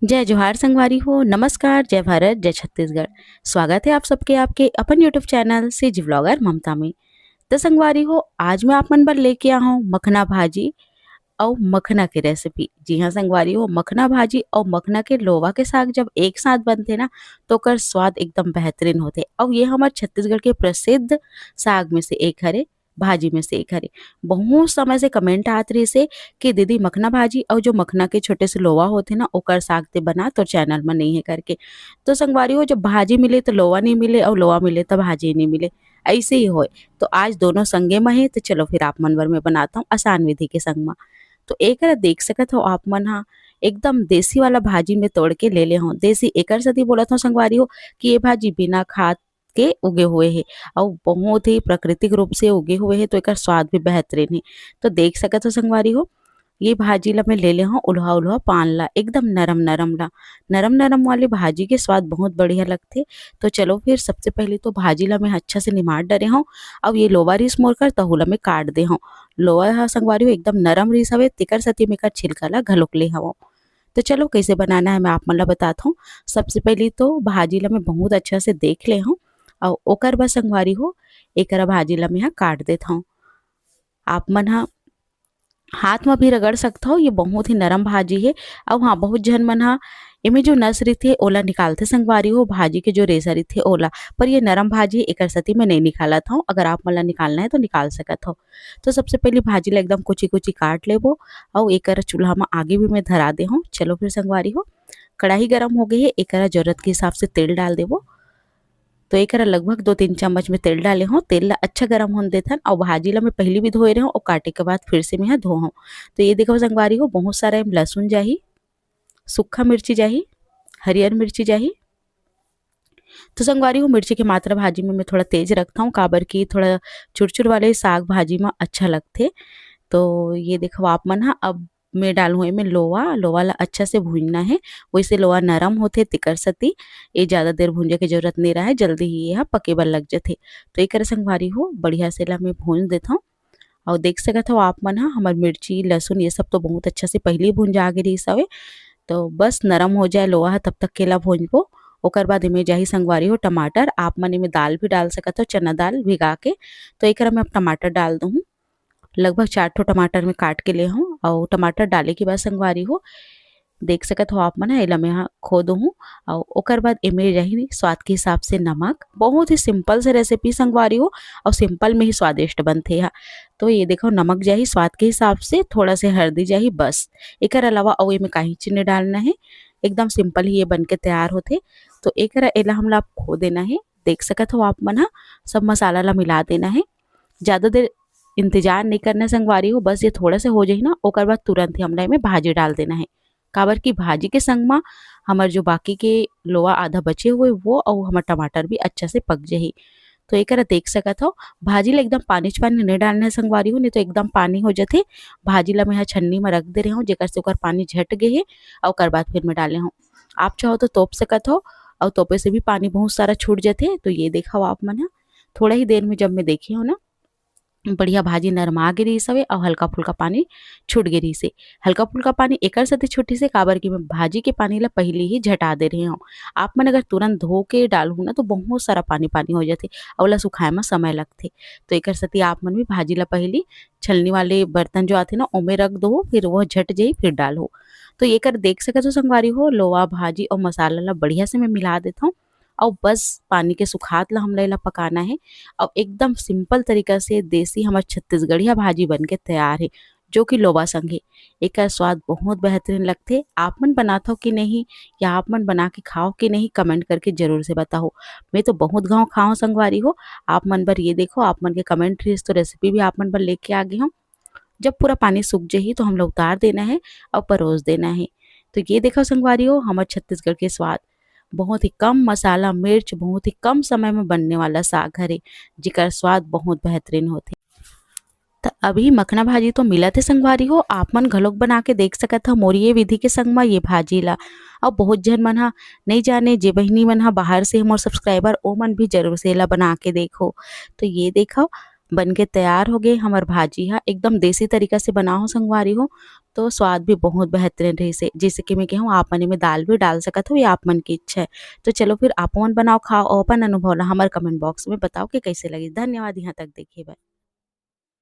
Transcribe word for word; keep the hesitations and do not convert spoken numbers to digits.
जय जोहार संगवारी हो, नमस्कार, जय भारत, जय छत्तीसगढ़। स्वागत है आप सबके आपके अपन YouTube चैनल से जी व्लॉगर ममता में। तो संगवारी हो, आज मैं आप मन बर लेके आहूँ मखना भाजी अउ मखना के रेसिपी। जी हाँ संगवारी हो, मखना भाजी अउ मखना के लोवा के साग जब एक साथ बनथे ना, तो ओकर स्वाद एकदम बेहतरीन होथे। अउ ये हमर छत्तीसगढ़ के प्रसिद्ध साग में से एक हरे, भाजी में से एक हरे। बहुत समय से कमेंट आत रहिस हे कि दीदी मखना भाजी अउ जो मखना के छोटे से लोवा होथे ना, ओकर साग ते बना, तोर चैनल म नइ हे करके। तो संगवारी हो, जब भाजी मिले तो लोवा नइ मिले अउ लोवा मिले तो भाजी नइ मिले, ऐसे ही होय। तो आज दोनों संगे म हे, तो चलो फिर आप मन बर मैं बनाता हूँ आसान विधि के संग म। तो एकरा देख सकत हो आप मन हा, एकदम देसी वाला भाजी में तोड़ के ले ले हूँ। देसी एकर सेती बोलत हूँ संगवारी हो कि ये भाजी बिना खाद के उगे हुए हे अउ बहुत ही प्राकृतिक रूप से उगे हुए हे, तो एकर स्वाद भी बेहतरीन हे। तो देख सकत हो संगवारी हो, ये भाजी ला मैं ले ले हूँ उल्हा उल्हा पान ला, एकदम नरम नरम ला। नरम नरम वाली भाजी के स्वाद बहुत बढ़िया लगथे। तो चलो फिर सबसे पहले तो भाजी ला मैं अच्छा से निमार डरे हूँ। अब ये लोवा रिस मोर कर तहू ला मैं काट दे हूँ। लोवा ह संगवारी हो एकदम नरम रिस हवे, तेकर सेती मैं एकर छिलका ला घलोक ले हवं। तो चलो कैसे बनाना है मैं आप मन ला बतात हूँ। सबसे पहले तो भाजी ला मैं बहुत अच्छा से देख ले हूँ अउ ओकर बाद संगवारी हो एकरा भाजी ला मैं ह काट देत हूँ। आप मन ह हाथ म भी रगड़ सकत हो, ये बहुत ही नरम भाजी हे। अउ हाँ, बहुत झन मन ह एमे जो नस रहिथे ओला निकालथे संगवारी हो, भाजी के जो रेसा रहिथे ओला, पर ये नरम भाजी हे एकर सेती मैं नइ निकालत हूँ। अगर आप मन ला निकालना है तो निकाल सकत हो। तो सबसे पहले भाजी ला एकदम कुची कुची काट लेबो अउ एकर चूल्हा म आगी भी मैं धरा दे हूँ। चलो फिर संगवारी हो, कढ़ाई गरम हो गई है, एकरा जरूरत के हिसाब से तेल डाल देबो। तो एकरा लगभग दो तीन चम्मच में तेल डाले हूँ। तेल ला अच्छा गरम होने देथन अउ भाजी ला मैं पहली भी धोए रहे हूँ अउ काटे के बाद फिर से मैं ह धो हूँ। तो ये देखो संगवारी हो, बहुत सारा एम लहसुन जाही, सूखा मिर्ची जाही, हरियर मिर्ची जाही। तो संगवारी हो, मिर्ची के मात्रा भाजी में मैं थोड़ा तेज रखता हूँ, काबर कि थोड़ा चुरचुर वाले साग भाजी में अच्छा लगथे। तो ये देखो आप मन ह, अब मैं डालूँ एमे लोवा। लोवा ला अच्छा से भूंजना है, वैसे लोवा नरम होथे तेकर सेती ये ज़्यादा देर भूंजे के जरूरत नहीं रहे, जल्दी ही ये ह पके बर लग जथे। तो एकर संगवारी हो बढ़िया से ला मैं भूंज देथौं। अउ देख सकत हो आप मन ह, हमर मिर्ची, लहसुन ये सब तो बहुत अच्छा से पहले ही भुंजा गे रहिस हवे। तो बस नरम हो जाए लोवा ह, तब तक केला भूंजबो। ओकर बाद एमे जाही संगवारी हो टमाटर। आप मन एमे दाल भी डाल सकत हो, चना दाल भिगा के। तो एकरा में अब टमाटर डाल दूँ, लगभग चार ठो टमाटर में काट के ले हूँ। अउ टमाटर डाले के बाद संगवारी हो, देख सकत हो आप मन ह, एला मैं ह खो दूँ। अउ ओकर बाद एमे जाही स्वाद के हिसाब से नमक। बहुत ही सिंपल से रेसिपी संगवारी हो, अउ सिंपल में ही स्वादिष्ट बनथे ह। तो ये देखो, नमक जाही स्वाद के हिसाब से, थोड़ा से हल्दी जाही, बस। एकर अलावा अउ एमे काहीच नइ डालना है, एकदम सिंपल ही ये बन के तैयार होथे। तो एकरा, एला हमला खो देना है। देख सकत हो आप मन ह, सब मसाला ला मिला देना है। ज़्यादा देर इंतजार नहीं करना संगवारी हो, बस ये थोड़ा से हो जाही ना, ओकर बाद तुरंत ही हमला एमे भाजी डाल देना है। काबर कि भाजी के संग म हमर जो बाकी के लोवा आधा बचे हुए वो अउ हमर टमाटर भी अच्छा से पक जाही। तो एकरा देख सकत हो, भाजी ला एकदम पानीच पानी नइ डालना है संगवारी हो, नहीं तो एकदम पानी हो जथे। भाजी ला मैं ह छन्नी म रख दे रहे हूँ, जेकर से ओकर पानी झट गे हे, अउ ओकर बाद फिर मैं डाले हूँ। आप चाहो तो तोप सकत हो, अउ तोपे से भी पानी बहुत सारा छूट जथे। तो ये देखो आप मन ह, थोड़ा ही देर में जब मैं देखे हूँ ना, बढ़िया भाजी नरमा गे रहिस हवे अउ हल्का फुल्का पानी छूट गे रहिस हे। हल्का फुल्का पानी एकर सेती छूटिस हे, काबर कि मैं भाजी के पानी ला पहिली ही झटा दे रहे हूँ। आप मन अगर तुरंत धो के डालहू ना, तो बहुत सारा पानी पानी हो जाथे अउ ओला सुखाए म समय लगथे। तो एकर सेती आप मन भी भाजी ला पहिली छलनी वाले बर्तन जो आथे ना, ओमे रख दो, फिर वो झट जाही, फिर डालहू। तो एकर देख सकत हो संगवारी हो, लोवा भाजी अउ मसाला ला बढ़िया से मैं मिला देथौं। अउ बस पानी के सुखात ला हमला एला पकाना हे। अउ एकदम सिंपल तरीका से देसी हमर छत्तीसगढ़िया भाजी बन के तैयार हे, जो कि लोवा संग हे। एकर स्वाद बहुत बेहतरीन लगथे। आप मन बनाथव कि नहीं, या आप मन बना के खाओ कि नहीं, कमेंट करके जरूर से बताओ। मैं तो बहुत घाव खाओ संगवारी हो। आप मन बर ये देखो, आप मन के कमेंट रहिस तो रेसिपी भी आप मन बर लेके आ गे हूँ। जब पूरा पानी सूख जाही तो हमला उतार देना है अउ परोस देना है। तो ये देखो संगवारी हो, हमर छत्तीसगढ़ के स्वाद, बहुत ही कम मसाला, मिर्च, बहुत ही कम समय में बनने वाला साग हरे, जेकर स्वाद बहुत बेहतरीन होथे। त अभी मखना भाजी तो मिलत हे संगवारी हो, आप मन घलोक बना के देख सकत ह मोर ये विधि के संग म ये भाजी ला। अउ बहुत झन मन ह नइ जाने, जे बहिनी मन ह बाहर से मोर सब्सक्राइबर, ओ मन भी जरूर से एला बना के देखो। तो ये देखो, बन के तैयार हो गे हमर भाजी ह। एकदम देसी तरीका से बनाओ संगवारी हो, तो स्वाद भी बहुत बेहतरीन रहिस हे। जैसे कि मैं कहूँ, आप मन एमे दाल भी डाल सकत हो, या आप मन की इच्छा है। तो चलो फिर आप मन बनाओ, खाओ और अपन अनुभव ला हमर comment box में बताओ कि कैसे लगी। धन्यवाद यहाँ तक देखे बर।